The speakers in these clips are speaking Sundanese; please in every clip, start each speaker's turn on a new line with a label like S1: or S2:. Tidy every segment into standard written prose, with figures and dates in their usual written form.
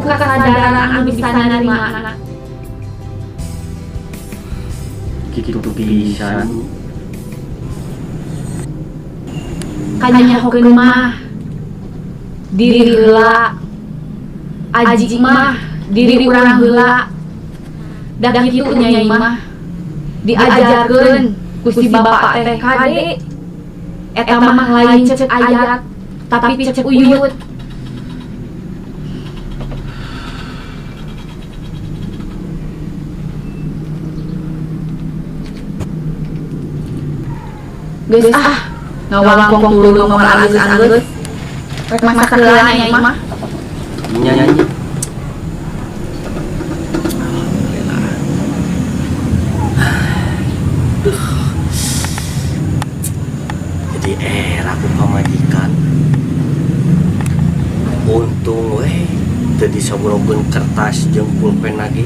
S1: ku kasadaran anu bisa narimana.
S2: Kitu pisan.
S1: Kanyahokeun mah diri heula, aji mah diri urang heula. Da kitu Nyai mah diajarkeun ku si bapak teh kade. Eta mah lain cek ayat, tapi cek uyut. Geus ah, ngawangkong tulung moal anggeus-anggeus. Rek masak heula Nyai mah.
S2: Nyanyi. Duh. Jadi era ku pamajikan. Untung we teu disogrokeun kertas jeung pulpen lagi.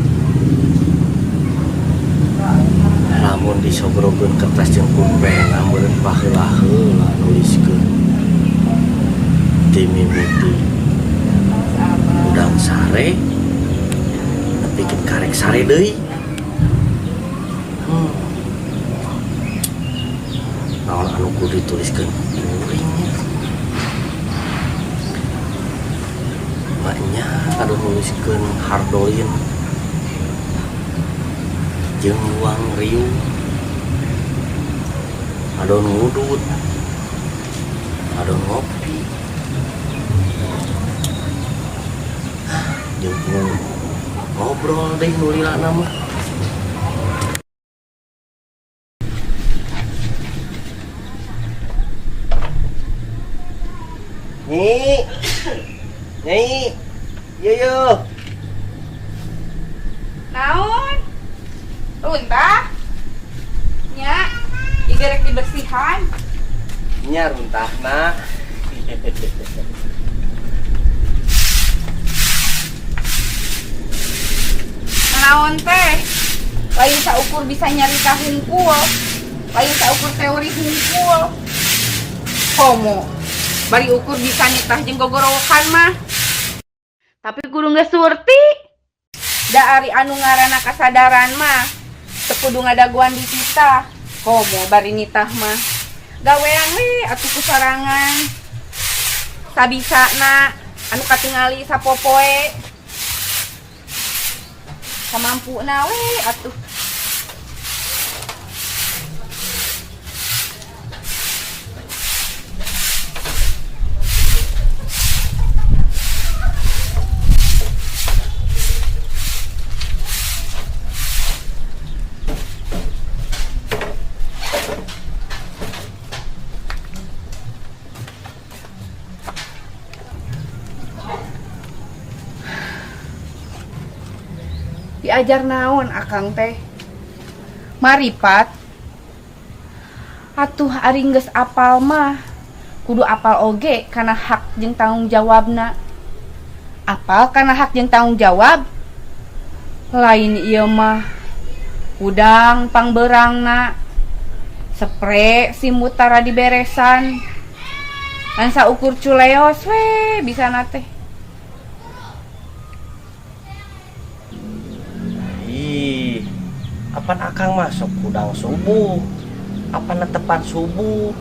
S2: Lamun disogrokeun kertas jeung pulpen meureun baheula heula nuliskeun. Ti mimiti udang sare nepikeun karek sare deui. Naon anu kudu dituliskeun kuring nya? Maknya anu nuliskeun hardolin jeung luang riung, adon ngudut, adon ngopi, jeung ngobrol deh nu lila mah. Nyi, Nyai, yo yo.
S3: Naon? Runtah? Nya, igerek dibersihan.
S2: Nya runtahna.
S3: Naon teh? Lain saukur bisa nyarita hungkul. Lain saukur teori hungkul. Komo. Bari ukur bisa nitah jeung gogorowokan mah. Tapi kudu geus surti. Da ari anu ngaranna kasadaran mah teu kudu ngadaguan di titah. Komo bari nitah mah. Gawean we atuh ku sorangan. Sabisana anu katingali sapopoe. Samampuna we atuh. Diajar naon akang teh? Maripat. Atuh ari geus apal mah kudu apal oge kana hak jeung tanggung jawabna. Apal kana hak jeung tanggung jawab? Lain ieu mah udang pangbeurangna. Spre simut tara diberesan. Ngan saukur culeos we bisana teh.
S2: Ih, apan akang masuk kudang subuh? Apa netepan subuh?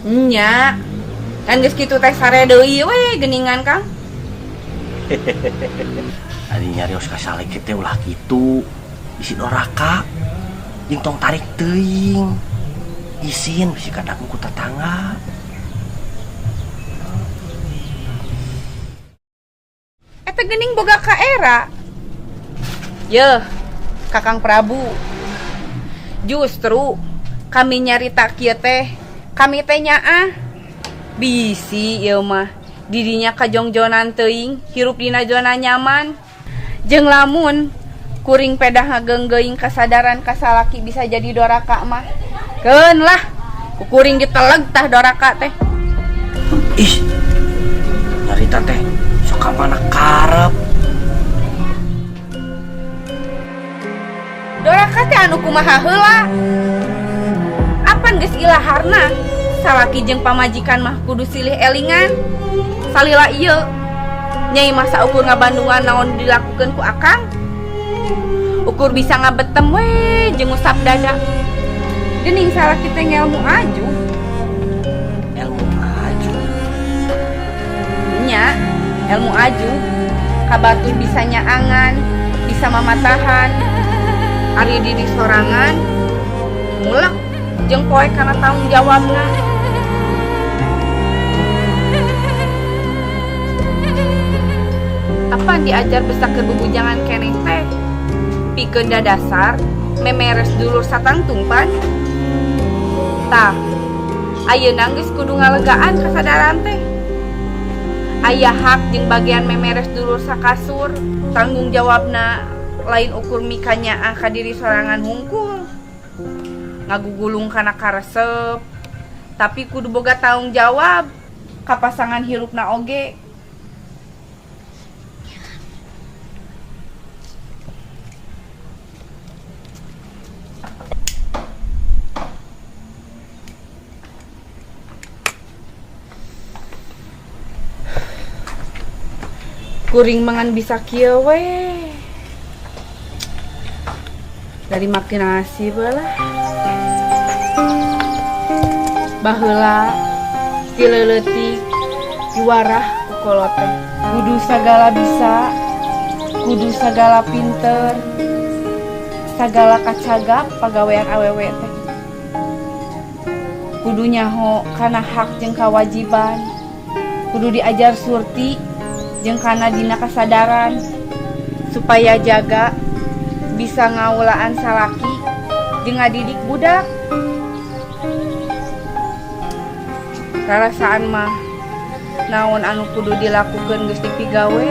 S3: Nya. Kan geus kitu teh sare deui we geuningan Kang.
S2: Ari nyarios ka salaki teh ulah kitu. Bisi doraka. Jeung tong tarik teuing. Isin bisi kadagu ku tatangga.
S3: Eta geuning boga ka era. Yeuh, Kakang Prabu. Justru kami nyarita kieu teh, kami teh nyaah. Bisi ieu mah didinya kajongjonan teuing, hirup dina zona nyaman. Jeung lamun kuring pedah ngageunggeung kasadaran kasalaki bisa jadi doraka mah. Keun lah, ku kuring diteleg tah doraka teh.
S2: Ih, nyarita teh sok ka mana karep.
S3: Doraka teh anu kumaha heula? Apan geus ilaharna salaki jeung pamajikan mah kudu silih elingan. Salila ieu Nyai mah saukur ngabandungan naon dilakukeun ku akang. Ukur bisa ngabetem we jeung ngusap dada. Geuning salaki teh ngelmu aju.
S2: Ilmu aju.
S3: Nya, ilmu aju. Kabatur bisa nyaangan, bisa mamatahan. Ari diri sorangan mulek jeung poek kana tanggung jawabna. Apan diajar bisa keur bubujangan keneh teh? Pikeun dadasar memeres dulur satangtung pan. Tah, ayeuna geus kudu ngalegaan kasadaran teh. Aya hak jeung bagian memeres dulur sakasur, tanggung jawabna lain ukur mikanyaah ka diri sorangan hungkul. Ngagugulung kana karesep, tapi kudu boga tanggung jawab ka pasangan hirupna oge. Kuring mangan bisa kieu we. Dari makin nasi balah. Baheula ti leuletik diwarah ku kolot teh. Kudu sagala bisa, kudu sagala pinter, sagala kacagap pagawean awewe teh. Kudu nyaho kana hak jeung kawajiban. Kudu diajar surti jeung kana dina kasadaran supaya jaga bisa ngaulaan salaki jeung ngadidik budak. Karasaan mah naon anu kudu dilakukeun geus dipigawe,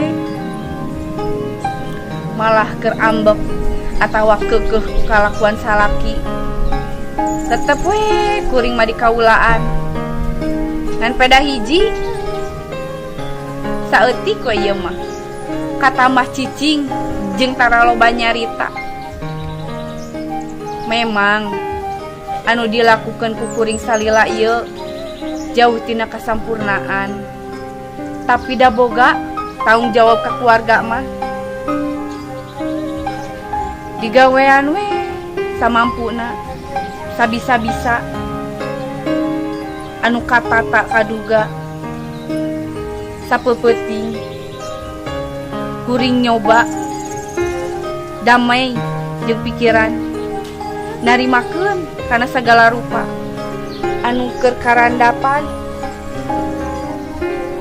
S3: malah keur ambek atawa keukeuh ku kalakuan salaki. Tetep we kuring mah dikaulaan. Ngan peda hiji saeutik we ieu mah katambah cicing jeung tara loba nyarita. Memang anu dilakukeun ku kuring salila ieu jauh tina kasampurnaan, tapi da boga tanggung jawab ka keluarga mah. Digawean we samampuna, sabisa-bisa anu katata kaduga. Sapeupeting kuring nyoba damai jeung pikiran, narimakeun kana sagala rupa anu keur karandapan,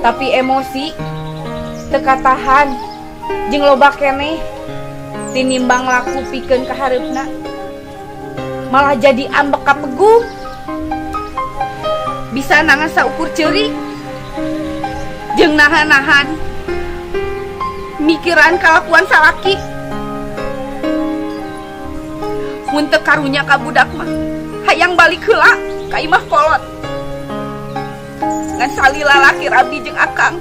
S3: tapi emosi teu katahan jeung loba keneh tinimbang laku pikeun ka hareupna, malah jadi ambek kapegung. Bisa nangan saukur ceurik jeung nahan-nahan mikiran kalakuan salaki. Mun teu karunya ka budak mah hayang balik heula ka imah kolot. Ngan salila laki abdi jeung akang,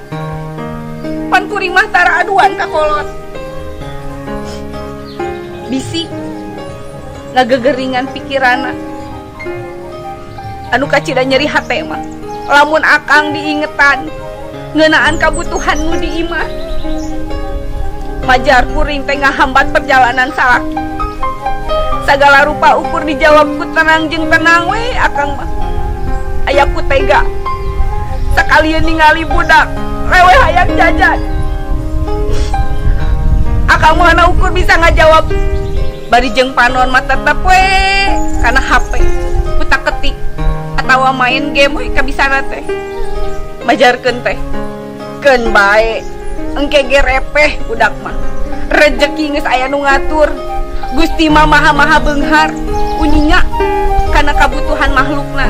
S3: pan kuring mah tara aduan ka kolot. Bisi ngagegeringan pikiranna anu kacida nyeri hate mah lamun akang diingetan ngeunaan kabutuhan nu di imah. Majar kuring teh ngahambat perjalanan salaki. Sagala rupa ukur dijawab ku tenang jeung tenang we akang mah. Aya ku tega sakalian ningali budak reweh hayang jajan. Akang mah na ukur bisa ngajawab bari jeung panon mah tetep we kana HP kutak ketik atawa main game we kabisana teh. Majarkeun teh keun bae engke ge repeh budak mah. Rejeki geus aya nu ngatur. Gusti mah maha-maha beunghar uninga kana kabutuhan makhlukna.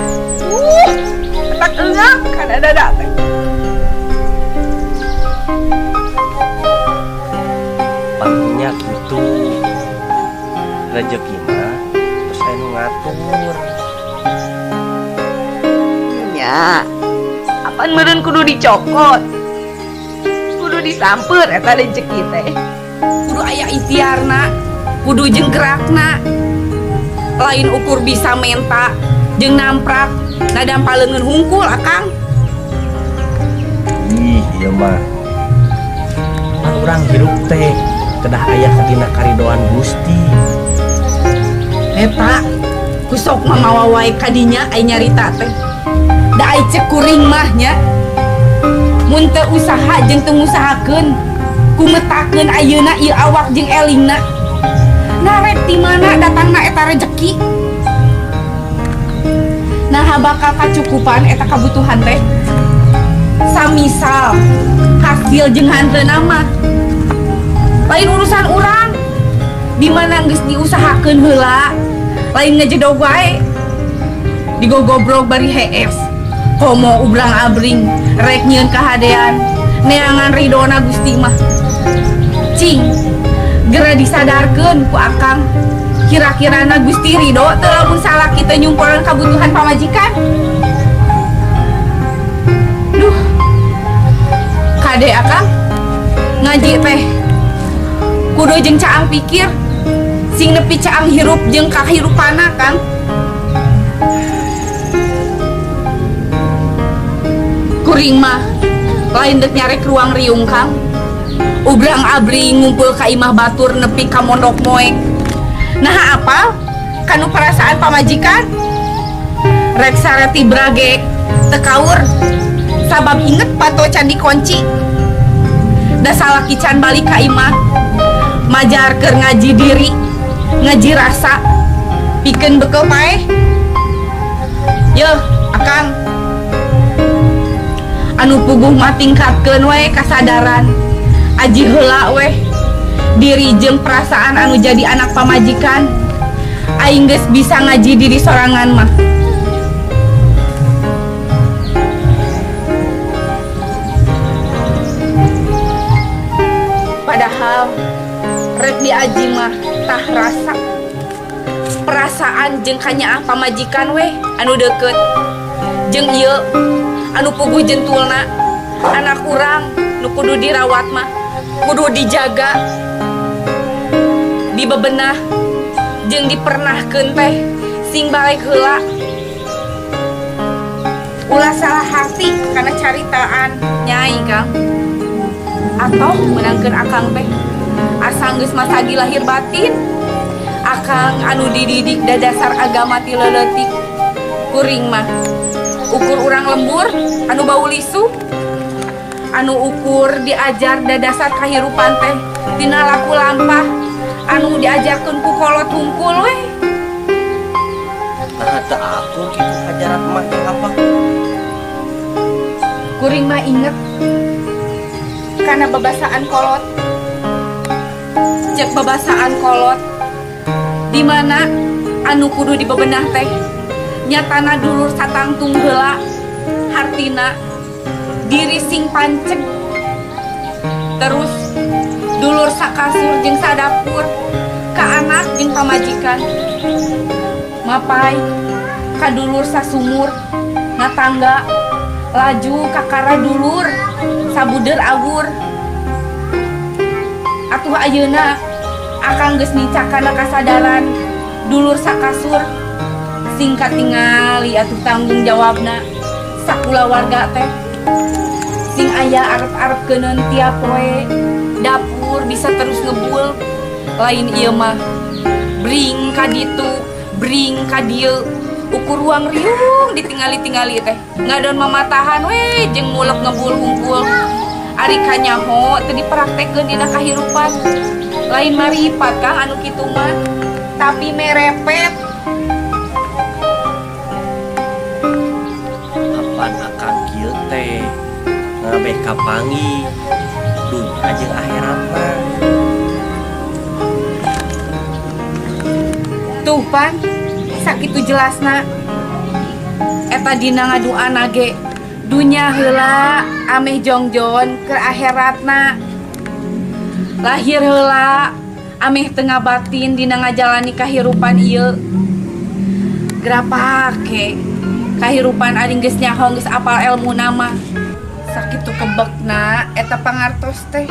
S3: Tak eungap kana dada teh.
S2: Pangnya kitu. Rejeki mah geus aya nu ngatur.
S3: Nya, apan meureun kudu dicokot, kudu disamper eta rejeki teh. Kudu aya ikhtiarna, kudu jeung gerakna. Lain ukur bisa menta jeung namprak nadampa leungeun hungkul akang.
S2: Ih, ieu mah Urang hirup teh kedah aya dina karidoan Gusti.
S3: Eta ku sok mamawa wae kadinya ai nyarita teh. Da ai cek kuring mah nya. Mun teu usaha jeung teu ngusahakeun, kumetakeun ayeuna ieu awak jeung elingna. Nah, rek ti mana datangna eta rejeki? Nah, bakal kacukupan eta kabutuhan teh. Samisal hasil jeung hanteuna mah lain urusan urang. Di mana geus diusahakeun heula, lain ngejedog wae. Digogobrog bari hees. Komo ubrang-abring rek nyieun kahadean, neangan ridona Gusti mah. Cing, gera disadarkeun ku akang. Kira-kirana Gusti ridho teu lamun salaki teu nyumponan kabutuhan pamajikan? Duh. Kade akang ngaji teh kudu jeung caang pikir, sing nepi caang hirup jeung kahirupana, Kang. Kuring mah lain dek nyarek ruang riung, Kang. Ubrang abring ngumpul ka imah batur nepi ka mondok moek. Nah, apal kanu perasaan pamajikan? Rek sareti brage teu kaur sabab inget panto can dikunci. Da salaki can balik ka imah, majar keur ngaji diri, ngaji rasa, pikeun bekel paeh. Yeuh, akang, anu puguh mah tingkatkeun we kasadaran, aji heula weh diri jeung perasaan anu jadi anak pamajikan. Aing geus bisa ngaji diri sorangan mah. Padahal rek diaji mah tah rasa perasaan jeung kanyaah pamajikan weh anu deket jeung ieu anu puguh jentulna anak urang nu kudu dirawat mah, kudu dijaga, dibebenah jeung dipernahkeun teh sing balik heula, ulah salah hati karena caritaan nyai, Kang. Atau menangkeun akang teh asa geus masagi lahir batin. Akang anu dididik dadasar agama ti leuletik, kuring mah ukur urang lembur anu bau lisu, anu ukur diajar dadasar kahirupan teh tina laku lampah anu diajarkeun ku kolot hungkul weh.
S2: Nah, teu akur kitu ajaran emak jeung apa?
S3: Kuring mah inget karena babasaan kolot. Cek babasaan kolot di mana anu kudu dibebenah teh nyatana dulur satangtung heula, hartina diri sing panceg, terus dulur sakasur jeung sadapur, ka anak jeung pamajikan, mapai ka dulur sasumur ngatangga, laju kakara dulur sabuder awur. Atuh ayeuna akang geus nicakana kasadaran dulur sakasur, singkat tingali atuh tanggung jawabna sakulawarga teh sing aya arep-arep keuneun tiap poe, dapur bisa terus ngebul. Lain ieu mah bring ka ditu, bring ka dieu, ukur ruang riung ditingali-tingali teh ngadon mamatahan we jeung mulek ngebul hungkul. Ari kanyaho teu dipraktekkeun dina kahirupan. Lain maripat, Kang, anu kitu mah, tapi merepet.
S2: Apan akang kieu teh ngabeh kapanggih dunya jeung akhirat mah.
S3: Tuh pan sakitu jelasna eta dina ngaduana ge dunya heula ameh jongjon ke akhiratna, lahir heula ameh tengah batin dina ngajalani kahirupan ieu. Gerapake kahirupan ari geus nyaho, geus apal ilmu nama, sakitu kebekna eta pangartos teh.